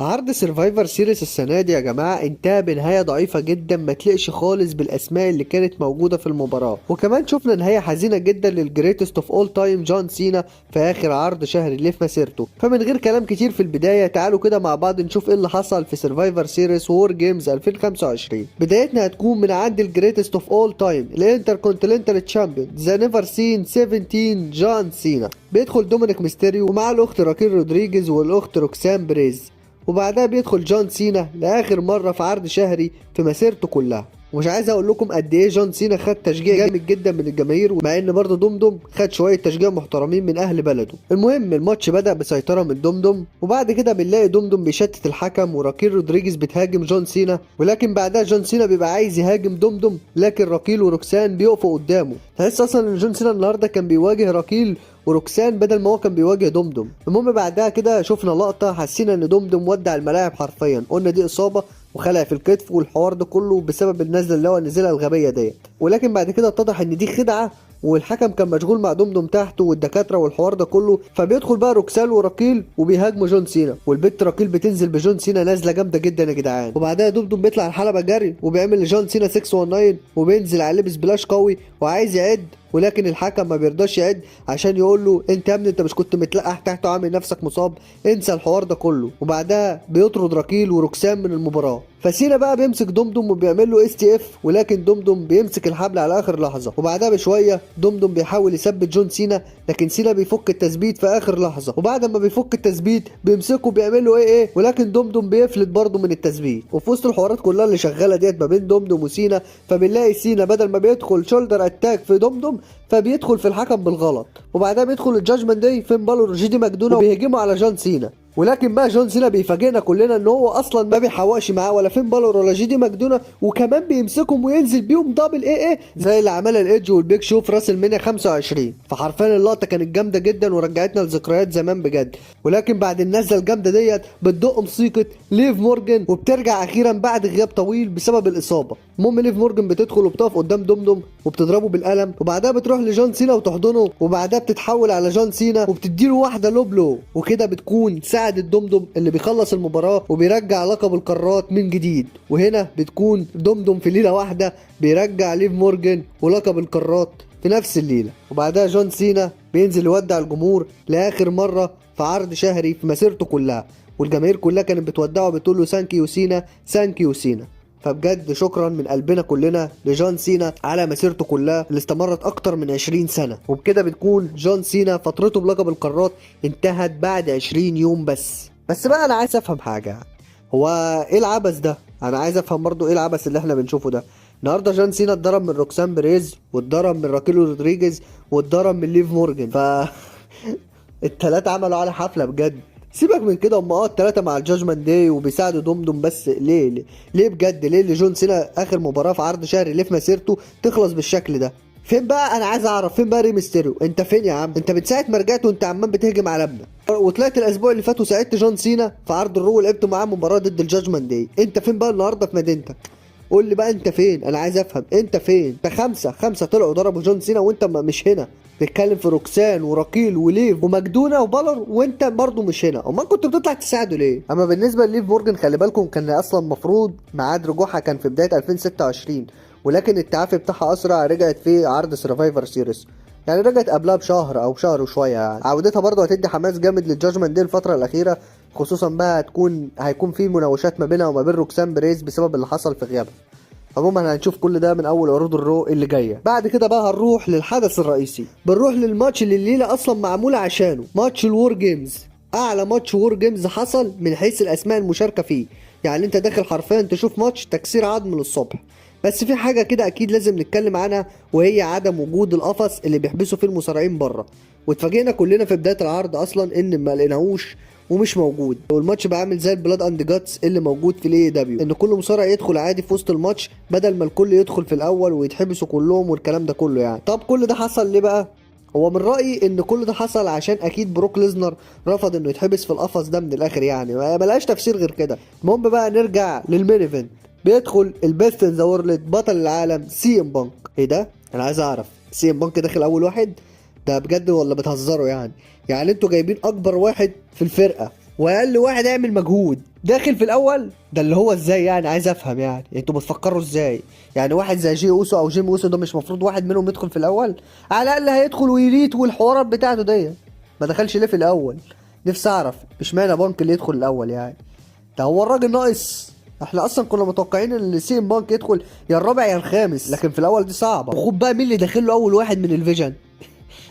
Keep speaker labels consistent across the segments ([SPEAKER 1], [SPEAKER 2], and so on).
[SPEAKER 1] عرض Survivor Series السنة دي يا جماعة انتهى بنهاية ضعيفة جدا، ما تليقش خالص بالاسماء اللي كانت موجودة في المباراة. وكمان شفنا نهاية حزينة جدا لل greatest of all time جون سينا في اخر عرض شهري ليه في مسيرته. فمن غير كلام كتير في البداية، تعالوا كده مع بعض نشوف ايه اللي حصل في Survivor Series WarGames 2025. بدايتنا هتكون من عند ال greatest of all time، ال Intercontinental Champion، the never seen 17، جون سينا. بيدخل دومينيك ميستيريو ومعاه الاخت راكيل رودريجيز والاخت روكسان بريز، وبعدها بيدخل جون سينا لاخر مرة في عرض شهري في مسيرته كلها. ومش عايز اقول لكم قد ايه جون سينا خد تشجيع جامد جدا من الجماهير، مع ان برضه دومدوم خد شوية تشجيع محترمين من اهل بلده. المهم الماتش بدا بسيطرة من دومدوم، وبعد كده بنلاقي دومدوم بيشتت الحكم وراكيل رودريجيز بتهاجم جون سينا، ولكن بعدها جون سينا بيبقى عايز يهاجم دومدوم، لكن راكيل وروكسان بيقفوا قدامه. تحس اصلا ان جون سينا النهارده كان بيواجه راكيل وروكسان بدل ما هو كان بيواجه دومدوم. المهم بعدها كده شفنا لقطة حسينا ان دومدوم ودع الملاعب حرفيا، قلنا دي اصابه وخلع في الكتف والحوار ده كله بسبب النزله اللي هو نزلها الغبية ديت، ولكن بعد كده اتضح ان دي خدعه، والحكم كان مشغول مع دومدوم تحت والدكاتره والحوار ده كله. فبيدخل بقى روكسان وراكيل وبيهاجموا جون سينا، والبت راكيل بتنزل بجون سينا نازله جامدة جدا يا جدعان. وبعدها دومدوم بيطلع الحلبة جري وبيعمل لجون سينا 619 وبينزل عليه ب splash قوي وعايز يعد، ولكن الحكم ما بيرضاش يعد عشان يقول له: انت يا ابني انت مش كنت متلقح تحت وعامل نفسك مصاب؟ انسى الحوار ده كله. وبعدها بيطرد راكيل وروكسان من المباراه. فسينا بقى بيمسك دومدوم وبيعمل له STF، ولكن دومدوم بيمسك الحبل على اخر لحظه. وبعدها بشوية دومدوم بيحاول يثبت جون سينا، لكن سينا بيفك التثبيت في اخر لحظه، وبعد ما بيفك التثبيت بيمسكه بيعمل له AA، ولكن دومدوم بيفلت برضه من التثبيت. وفي وسط الحوارات كلها اللي شغالة ديت ما بين دومدوم وسينا، فبنلاقي سينا بدل ما بيدخل shoulder attack في دومدوم فبيدخل في الحكم بالغلط. وبعدها بيدخل ال Judgment Day، فين بالور وجيدي ماكدونا، وبيهجموا على جون سينا، ولكن بقى جون سينا بيفاجئنا كلنا ان هو اصلا ما بيحوقش معاه ولا فين بالور ولا جيدي ماكدونا، وكمان بيمسكهم وينزل بيهم double AA زي اللي عملها الايدج والبيج شو في راس المنيا 25. فحرفيا اللقطة كانت جامدة جدا ورجعتنا لذكريات زمان بجد. ولكن بعد النزله الجامدة ديت بتدق موسيقى ليف مورجان، وبترجع اخيرا بعد غياب طويل بسبب الاصابه. المهم ليف مورجان بتدخل وبتقف قدام دومدوم وبتضربه بالقلم، وبعدها بتروح لجون سينا وتحضنه، وبعدها بتتحول على جون سينا وبتديله واحدة low blow، وكده بتكون ساعدت دومدوم اللي بيخلص المباراة وبيرجع لقب القارات من جديد. وهنا بتكون دومدوم في ليلة واحدة بيرجع ليف مورجان ولقب القارات في نفس الليله. وبعدها جون سينا بينزل يودع الجمهور لاخر مرة في عرض شهري في مسيرته كلها، والجماهير كلها كانت بتودعه بتقول له thank you سينا، thank you سينا. فبجد شكرا من قلبنا كلنا لجون سينا على مسيرته كلها اللي استمرت اكتر من 20 سنه. وبكده بتكون جون سينا فترته بلقب القارات انتهت بعد 20 يوم بس. بس بقى انا عايز افهم حاجه، هو ايه العبث ده؟ انا عايز افهم برضو ايه العبث اللي احنا بنشوفه ده النهارده. جون سينا اتضرب من روكسان بريز، واتضرب من راكيل رودريجيز، واتضرب من ليف مورجان، التلاتة عملوا على حفلة بجد. سيبك من كده، هم التلاتة مع ال Judgment Day وبيساعدوا دومدوم، بس ليه ليه, ليه بجد؟ ليه اللي جون سينا اخر مباراة في عرض شهري ليه في مسيرته تخلص بالشكل ده؟ فين بقى؟ انا عايز اعرف فين بقى ري ميستيريو؟ انت فين يا عم؟ انت من ساعة ما رجعت وانت عمال بتهجم على ابنك، وطلعت الاسبوع اللي فات وساعدت جون سينا في عرض ال Raw ولعبت معاه مباراة ضد ال Judgment Day. انت فين بقى النهارده في مدينتك؟ قول لي بقى انت فين، انا عايز افهم انت فين. ده خمسة خمسة طلعوا ضربوا جون سينا وانت مش هنا. بتتكلم في روكسان وراكيل وليف ومجدونة وبالر وانت برضو مش هنا، امال كنت بتطلع تساعده ليه؟ اما بالنسبة لليف مورجان، خلي بالكم كان اصلا المفروض ميعاد رجوعها كان في بداية 2026، ولكن التعافي بتاعها اسرع، رجعت في عرض Survivor Series، يعني رجعت قبلها بشهر او شهر وشويه. يعني عودتها برضو هتدي حماس جامد لل Judgment Day الفترة الاخيره، خصوصا بقى هيكون في مناوشات ما بينها وما بين روكسان بريز بسبب اللي حصل في غيابها. عموما هنشوف كل ده من اول عروض ال Raw اللي جايه. بعد كده بقى هنروح للحدث الرئيسي، بنروح للماتش اللي الليلة اصلا معمولة عشانه، ماتش ال WarGames. اعلى ماتش WarGames حصل من حيث الاسماء المشاركة فيه، يعني انت داخل حرفيا تشوف ماتش تكسير عظم للصبح. بس في حاجة كده اكيد لازم نتكلم عنها، وهي عدم وجود القفص اللي بيحبسوا فيه المصارعين بره. واتفاجئنا كلنا في بداية العرض اصلا ان ما لقيناهوش ومش موجود، والماتش بقى عامل زي ال Blood and Guts اللي موجود في ال AEW، ان كل مصارع يدخل عادي في وسط الماتش بدل ما الكل يدخل في الاول ويتحبسوا كلهم والكلام ده كله يعني. طب كل ده حصل ليه بقى؟ هو من رأيي ان كل ده حصل عشان اكيد بروك ليزنر رفض انه يتحبس في القفص ده، من الاخر يعني ملهاش تفسير غير كده. المهم بقى نرجع لل main event. بيدخل ال best in the world، بطل العالم سي ام بانك. ايه ده؟ انا عايز اعرف، سي ام بانك داخل اول واحد؟ ده بجد ولا بتهزروا يعني؟ يعني انتوا جايبين اكبر واحد في الفرقة واقل واحد يعمل مجهود. داخل في الاول ده اللي هو ازاي يعني؟ عايز افهم يعني انتوا بتفكروا ازاي؟ يعني واحد زي جي اوسو او جيمي اوسو ده مش مفروض واحد منهم يدخل في الاول؟ على الاقل هيدخل ويريت والحوارات بتاعته دي. ما دخلش ليه في الاول؟ نفسي اعرف اشمعنى بانك اللي يدخل الاول يعني. ده هو الراجل ناقص؟ احنا اصلا كنا متوقعين ان سي ام بانك يدخل يا الرابع يا الخامس، لكن في الاول دي صعبة. وخد بقى مين اللي داخل له اول واحد من ال Vision؟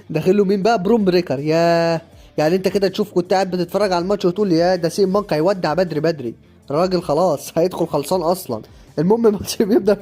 [SPEAKER 1] داخل له مين بقى؟ بروم بريكر. يا يعني انت كده تشوف كنت قاعد بتتفرج على الماتش وتقول يا ده سي ام بانك هيودع بدري بدري، الراجل خلاص هيدخل خلصان اصلا. المهم الماتش بيبدا،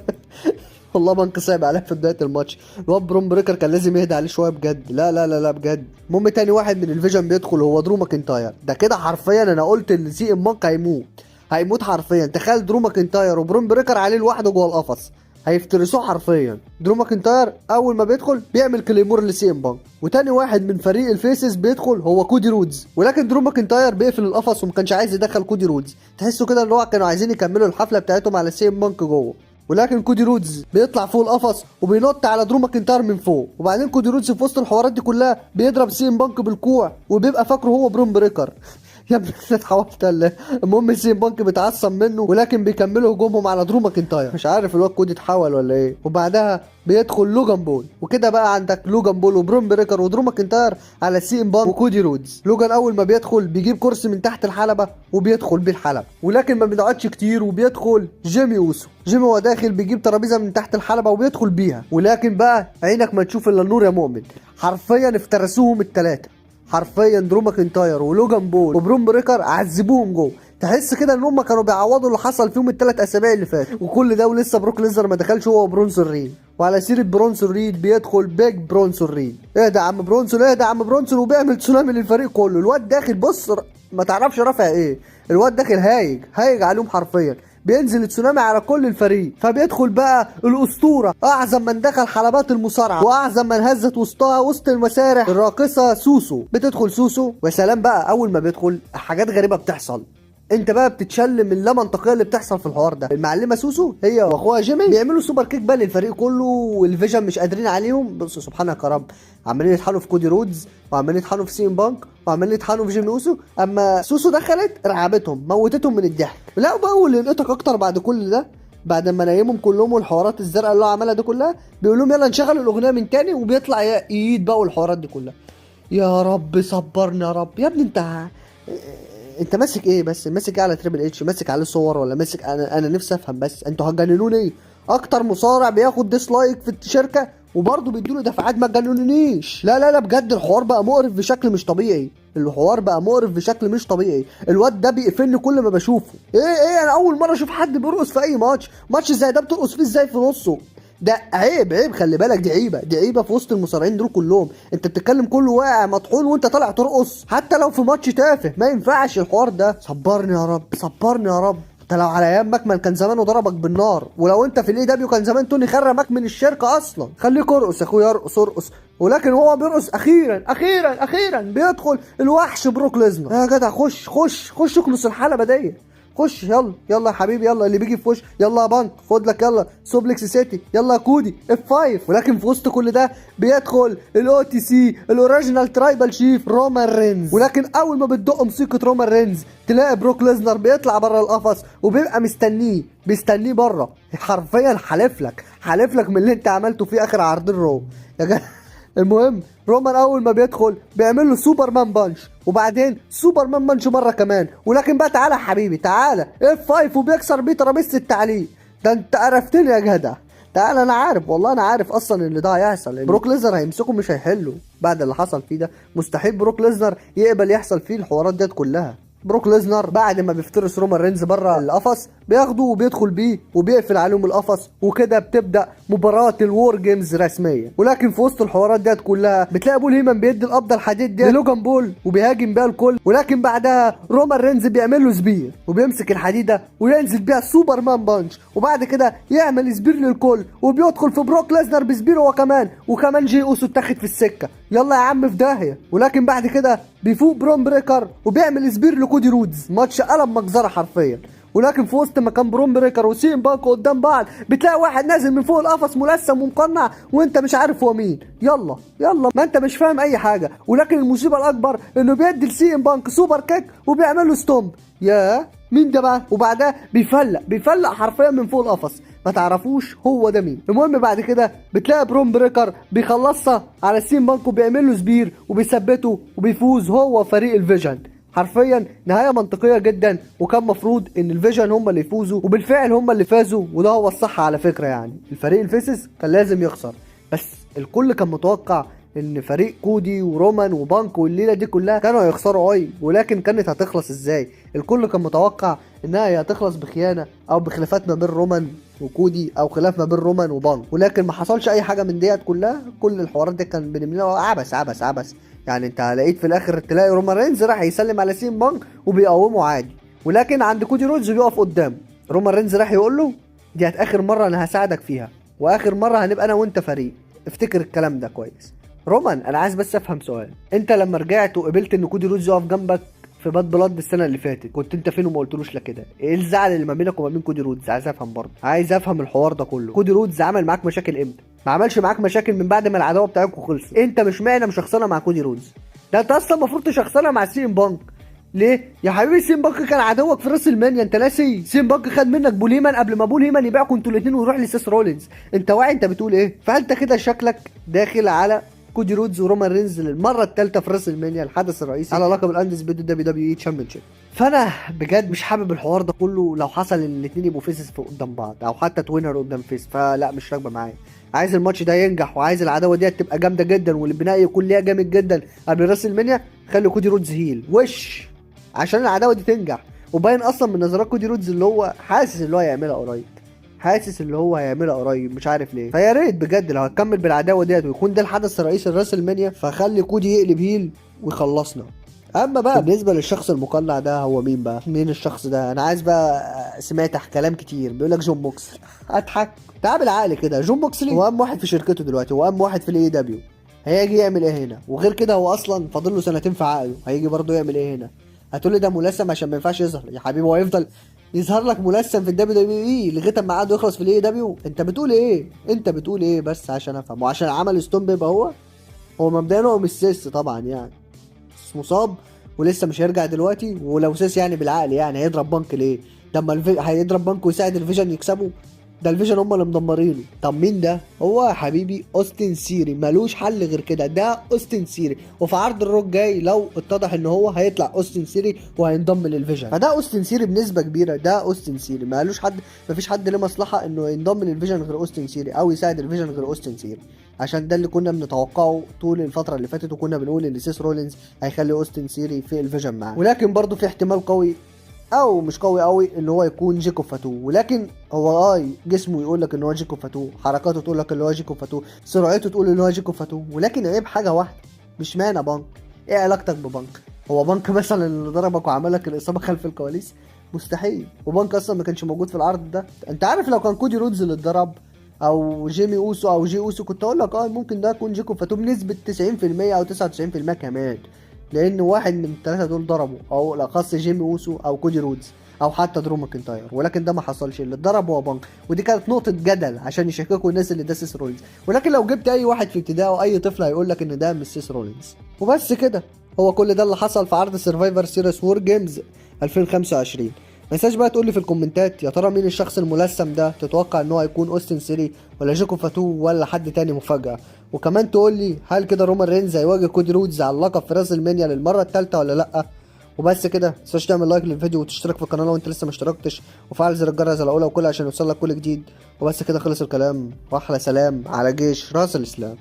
[SPEAKER 1] والله بانك صعب عليه في بداية الماتش. الواد بروم بريكر كان لازم يهدى عليه شوية بجد. لا لا لا لا بجد. المهم تاني واحد من ال Vision بيدخل هو درو ماكنتاير. ده كده حرفيا انا قلت ان سي ام بانك هيموت، هيموت حرفيا. تخيل درو ماكنتاير وبروم بريكر عليه لوحده جوه القفص، هيفترسوه حرفيا. درو ماكنتاير اول ما بيدخل بيعمل Claymore لسي ام بانك. وتاني واحد من فريق ال faces بيدخل هو كودي رودز، ولكن درو ماكنتاير بيقفل القفص وما كانش عايز يدخل كودي رودز. تحسوا كده ان هو كانوا عايزين يكملوا الحفلة بتاعتهم على سي ام بانك جوه. ولكن كودي رودز بيطلع فوق القفص وبينط على درو ماكنتاير من فوق. وبعدين كودي رودز في وسط الحوارات دي كلها بيضرب سي ام بانك بالكوع وبيبقى فاكره هو بروم بريكر. يا ابني انت اتحولت ولا إيه؟ المهم سي ام بانك بيتعصب منه، ولكن بيكملوا هجومهم على درو ماكنتاير. مش عارف الواد كودي اتحول ولا ايه. وبعدها بيدخل لوجان بول، وكده بقى عندك لوجان بول وبروم بريكر ودرو ماكنتاير على سي ام بانك وكودي رودز. لوجان اول ما بيدخل بيجيب كرسي من تحت الحلبة وبيدخل بيه الحلبة، ولكن ما بيقعدش كتير وبيدخل جيمي اوسو. جيمي هو داخل بيجيب ترابيزة من تحت الحلبة وبيدخل بيها، ولكن بقى عينك ما تشوف الا النور يا مؤمن. حرفيا افترسوهم الثلاثة، حرفيا درو ماكنتاير ولوجان بول وبروم بريكر عذبوهم جوه. تحس كده ان هم كانوا بيعوضوا اللي حصل فيهم ال3 اسابيع اللي فاتوا. وكل ده ولسه بروك ليزنر ما دخلش هو وبرونسون ريد. وعلى سيره برونسون ريد بيدخل Big برونسون ريد. اهدى يا عم برونسون، اهدى يا عم برونسون، وبيعمل تسونامي للفريق كله. الواد داخل بص ما تعرفش رافع ايه، الواد داخل هايج هايج عليهم حرفيا. بينزل التسونامي على كل الفريق. فبيدخل بقى الاسطورة، اعظم من دخل حلبات المصارعة واعظم من هزت وسطها وسط المسارح، الراقصه سوسو. بتدخل سوسو وسلام بقى. اول ما بيدخل حاجات غريبة بتحصل، انت بقى بتتشل من اللا منطقية اللي بتحصل في الحوار ده. المعلمة سوسو هي واخوها جيمي بيعملوا super kick بقى للفريق كله، وال Vision مش قادرين عليهم. بص سبحانك يا رب، عمالين يطحنوا في كودي رودز وعمالين يطحنوا في سي ام بانك وعمالين يطحنوا في جيمي اوسو. اما سوسو دخلت رعبتهم، موتتهم من الضحك. لا بقى واللي ينقطك اكتر بعد كل ده، بعد ما نيمهم كلهم والحوارات الزرقاء اللي هو عملها دي كلها، بيقول لهم يلا نشغل الاغنية من تاني، وبيطلع ايد بقى والحوارات دي كلها. يا رب صبرني يا رب. يا ابني انت ماسك ايه بس؟ ماسك ايه على تريبل اتش؟ ماسك عليه صور ولا ماسك؟ انا نفسي افهم بس، انتوا هتجننوني. اكتر مصارع بياخد dislike في الشركة وبرضه بيدوله دفعات، ما تجننونيش. لا لا لا بجد الحوار بقى مقرف بشكل مش طبيعي، الحوار بقى مقرف بشكل مش طبيعي. الواد ده بيقفلني كل ما بشوفه. ايه ايه، انا اول مرة اشوف حد بيرقص في اي ماتش. ماتش زي ده بترقص فيه ازاي في نصه؟ ده عيب عيب، خلي بالك، دي عيبه، دي عيبه في وسط المصارعين دول كلهم. انت بتتكلم كله واقع مطحون وانت طالع ترقص، حتى لو في ماتش تافه ما ينفعش الحوار ده. صبرني يا رب، صبرني يا رب. انت لو على ايام ماكمان كان زمانه ضربك بالنار، ولو انت في ال AEW كان زمان توني خرمك من الشركة اصلا. خليك ارقص يا اخويا، ارقص ارقص. ولكن هو بيرقص اخيرا اخيرا اخيرا بيدخل الوحش بروك ليزنر. يا جدع خش خش خش، اكنس الحلبة دي، خش يلا يلا يا حبيبي، يلا اللي بيجي في وش، يلا يا بانك خد لك، يلا Suplex City، يلا يا كودي F5. ولكن في وسط كل ده بيدخل ال OTC ال Original Tribal Chief رومان رينز. ولكن اول ما بتدق موسيقى رومان رينز تلاقي بروك ليزنر بيطلع بره القفص وبيبقى مستنيه، بيستنيه بره حرفيا. حالف لك، حالف لك من اللي انت عملته في اخر عرضين Raw يا جدع. المهم رومان اول ما بيدخل بيعمل له Superman Punch، وبعدين Superman Punch مرة كمان. ولكن بقى تعالى يا حبيبي تعالى F5، وبيكسر بيه ترابيزة التعليق. ده انت قرفتني يا جدع. تعالى، انا عارف والله، انا عارف اصلا ان ده هيحصل. بروك ليزنر هيمسكه مش هيحله بعد اللي حصل فيه ده. مستحيل بروك ليزنر يقبل يحصل فيه الحوارات ديت كلها. بروك ليزنر بعد ما بيفترس رومان رينز بره القفص بياخده وبيدخل بيه وبيقفل عليهم القفص، وكده بتبدا مباراة ال War Games رسميا. ولكن في وسط الحوارات ديت كلها بتلاقي بول هيمن بيدي القبضة الحديد دي لوجان بول وبيهاجم بيها الكل. ولكن بعدها رومان رينز بيعمل له spear وبيمسك الحديدة وينزل بيها Superman Punch، وبعد كده يعمل spear للكل وبيدخل في بروك ليزنر ب spear هو كمان، وكمان جي اوسو اتاخد في السكة، يلا يا عم في داهية. ولكن بعد كده بيفوق برون بريكر وبيعمل spear لكودي رودز. ماتش قلب مجزرة حرفيا. ولكن في وسط ما كان برون بريكر وسي ام بانك قدام بعض، بتلاقي واحد نازل من فوق القفص ملثم ومقنع وانت مش عارف هو مين. يلا يلا ما انت مش فاهم اي حاجة. ولكن المصيبة الاكبر انه بيدي لسي ام بانك super kick وبيعمل له stomp. يا مين ده بقى؟ وبعدها بيفلق بيفلق حرفيا من فوق القفص، ما تعرفوش هو ده مين. المهم بعد كده بتلاقي برون بريكر بيخلصها على سي ام بانك وبيعمل له spear وبيثبته وبيفوز هو فريق الفيجن. حرفيا نهاية منطقية جدا، وكان مفروض ان الفيجن هم اللي يفوزوا، وبالفعل هم اللي فازوا، وده هو الصح على فكرة. يعني الفريق ال faces كان لازم يخسر، بس الكل كان متوقع ان فريق كودي ورومان وبانك والليلة دي كلها كانوا هيخسروا اي، ولكن كانت هتخلص ازاي؟ الكل كان متوقع انها يا هتخلص بخيانه او بخلافات ما بين رومان وكودي، او خلاف ما بين رومان وبانك، ولكن ما حصلش اي حاجة من ديت كلها. كل الحوارات دي كان بنملاها عبث عبث عبث. يعني انت لقيت في الاخر تلاقي رومان رينز راح يسلم على سي ام بانك وبيقومه عادي، ولكن عند كودي رودز بيقف قدامه. رومان رينز راح يقول له دي اخر مرة انا هساعدك فيها، واخر مرة هنبقى انا وانت فريق، افتكر الكلام ده كويس. رومان انا عايز بس افهم سؤال، انت لما رجعت وقبلت ان كودي رودز يقف جنبك في Bad Blood السنة اللي فاتت كنت انت فين وما قلتلوش لا كده؟ ايه الزعل اللي ما بينك وما بين كودي رودز؟ عايز افهم برضه، عايز افهم الحوار ده كله. كودي رودز عمل معاك مشاكل امتى؟ ما عملش معاك مشاكل من بعد ما العداوة بتاعتكم خلصت. انت مش معنى مشخصنه مع كودي رودز ده، انت اصلا المفروض تشخصنها مع سي ام بانك. ليه يا حبيبي؟ سي ام بانك كان عدوك في راس المانيا، انت ناسي؟ سي ام بانك خد منك بول هيمن قبل ما بول هيمن يبيعكم انتوا الاثنين ويروح لسيس رولينز. انت واعي انت بتقول ايه؟ فانت كده شكلك داخل على كودي رودز ورومان رينز للمرة الثالثة في راس المانيا، الحدث الرئيسي على لقب ال Undisputed WWE Championship. فانا بجد مش حابب الحوار ده كله لو حصل ان الاثنين يبقوا faces في قدام بعض، او حتى tweener قدام face، فلا مش راكبه معايا. عايز الماتش ده ينجح، وعايز العداوة دي تبقى جامدة جدا، والبناء يكون ليها جامد جدا قبل راس المانيا. خلي كودي رودز heel وش عشان العداوة دي تنجح. وباين اصلا من نظرات كودي رودز اللي هو حاسس اللي هو هيعملها قريب، حاسس اللي هو هيعملها قريب، مش عارف ليه. فيا ريت بجد لو هتكمل بالعداوة ديت ويكون ده الحدث الرئيسي لراس المانيا، فخلي كودي يقلب heel ويخلصنا. اما بقى بالنسبة للشخص المقنع ده، هو مين بقى؟ مين الشخص ده؟ انا عايز بقى، سمعت كلام كتير بيقول لك جون موكسلي. اضحك، تعال بالعقل كده، جون موكسلي هو اهم واحد في شركته دلوقتي، هو اهم واحد في ال AEW، هيجي يعمل ايه هنا؟ وغير كده هو اصلا فاضل له سنتين في عقده، هيجي برضه يعمل ايه هنا؟ هتقول لي ده ملثم عشان ما ينفعش يظهر. يا حبيبي هو هيفضل يظهر لك ملثم في ال WWE لغاية اما عقده يخلص في ال AEW؟ انت بتقول ايه؟ انت بتقول ايه بس عشان افهم؟ وعشان عمل stomp يبقى هو مبدئيا هو مش سيس طبعا، يعني مصاب ولسه مش هيرجع دلوقتي. ولو سيس يعني بالعقل يعني هيضرب بنك ليه؟ ده اما هيضرب بنك ويساعد الفيجن يكسبوا، ده الفيجن هم اللي مدمرينه. طب مين ده؟ هو يا حبيبي اوستن سيري، ملوش حل غير كده، ده اوستن سيري. وفي عرض الرو الجاي لو اتضح ان هو هيطلع اوستن سيري وهينضم للفيجن، فده اوستن سيري بنسبة كبيره، ده اوستن سيري. مالوش حد، مفيش حد له مصلحة انه ينضم للفيجن غير اوستن سيري، او يساعد الفيجن غير اوستن سيري، عشان ده اللي كنا بنتوقعه طول الفترة اللي فاتت، وكنا بنقول ان سيس رولينز هيخلي اوستن سيري في الفيجن معاه. ولكن برضه في احتمال قوي او مش قوي قوي اللي هو يكون جيكوب فاتو، ولكن هو جسمه يقول لك ان هو جيكوب فاتو، حركاته تقول لك ان هو جيكوب فاتو، سرعته تقول ان هو جيكوب فاتو، ولكن عيب حاجة واحده، مش معنى بانك. ايه علاقتك ببانك؟ هو بانك مثلا اللي ضربك وعمل لك الاصابة خلف الكواليس؟ مستحيل. وبانك اصلا ما كانش موجود في العرض ده. انت عارف لو كان كودي رودز اللي اتضرب او جيمي اوسو او جي اوسو كنت اقول لك ممكن ده يكون جيكوب فاتو بنسبة 90% او 99% كمان، لان واحد من الثلاثة دول ضربوا، او الاخص جيمي اوسو او كودي رودز او حتى درو ماكنتاير، ولكن ده ما حصلش. اللي اتضرب هو بانك، ودي كانت نقطة جدل عشان يشككوا الناس اللي ده سيس رولينز. ولكن لو جبت اي واحد في ابتدائي او اي طفل هيقول لك ان ده مش سيس رولينز. وبس كده، هو كل ده اللي حصل في عرض Survivor Series WarGames 2025. ما تنساش بقى تقول لي في الكومنتات يا ترى مين الشخص الملثم ده؟ تتوقع ان هو هيكون اوستن سيري ولا جيكوب فاتو ولا حد تاني مفاجأة؟ وكمان تقول لي هل كده رومان رينز هيواجه كودي رودز على اللقب في راس المانيا للمرة الثالثة ولا لأ؟ وبس كده، ما تنساش تعمل like للفيديو وتشترك في القناة لو انت لسه ما اشتركتش، وفعل زر الجرس على الاولى وكل عشان يوصلك كل جديد. وبس كده خلص الكلام، واحلى سلام على جيش راس الاسلام.